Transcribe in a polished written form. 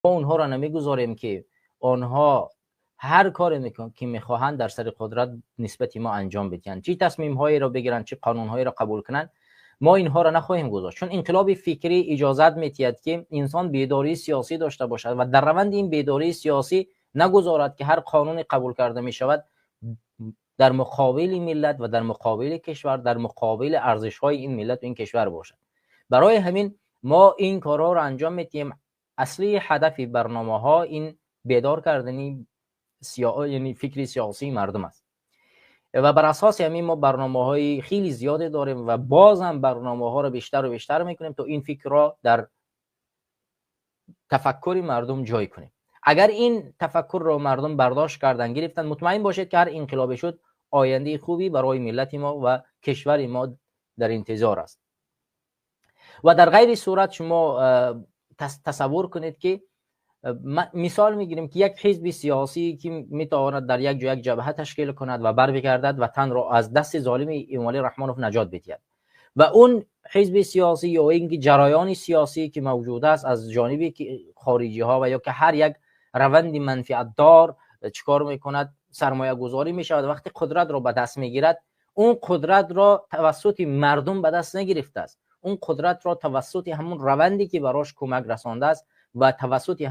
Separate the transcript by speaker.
Speaker 1: Онҳоро намегузорем, ки онҳо ҳар коре ки мехоҳанд, дар сари қудрат нисбати мо анҷом бидиҳанд, чӣ тасмимҳоеро бигиранд, чӣ қонунҳоеро қабул кунанд. Мо инҳоро нахоҳем гузошт, чун инқилоби фикрӣ иҷозат метиҳад, ки инсон бедории сиёсӣ дошта бошад ва дар раванди ин бедории сиёсӣ нагузорад, ки ҳар қонуне қабул карда мешавад, дар муқобили миллат ва дар муқобили кишвар, дар муқобили арзишҳои ин миллату ин кишвар бошад. Барои ҳамин мо ин корҳоро анҷом медиҳем. Асли ҳадафи барномаҳо ин бедор кардани, яъне фикри сиёсии мардум аст ва бар асоси ҳамин мо барномаҳои хеле зиёде дорем ва боз ҳам барномаҳоро бештару бештар мекунем, то ин фикрро дар тафаккури мардум ҷой кунем. Агар ин тафаккурро мардум бардошт кардан гирифтанд, мутмаин бошед, ки ҳар инқилобе шуд, ояндаи хубе барои миллати мо ва кишвари мо дар интизор аст. Ва дар ғайри сурат шумо тасаввур кунед, ки мисол мегирем, ки як ҳизби сиёсӣ, ки метавонад дар як ҷо як ҷабҳа ташкил кунад ва барбигардад, ватанро аз дасти золими Эмомалӣ Раҳмонов наҷот бидиҳад, ва он ҳизби сиёсӣ ё ин ки ҷараёни сиёсӣ, ки мавҷуд аст, аз ҷониби хориҷиҳо ва ё ки ҳар як раванди манфиатдор чӣ кор мекунад? Сармоягузорӣ мешавад. Вақте қудратро ба даст мегирад, он қудратро тавассути мардум ба даст нагирифтааст, он қудратро тавассути ҳамун раванде, ки барош кӯмак расондааст, ва тавассути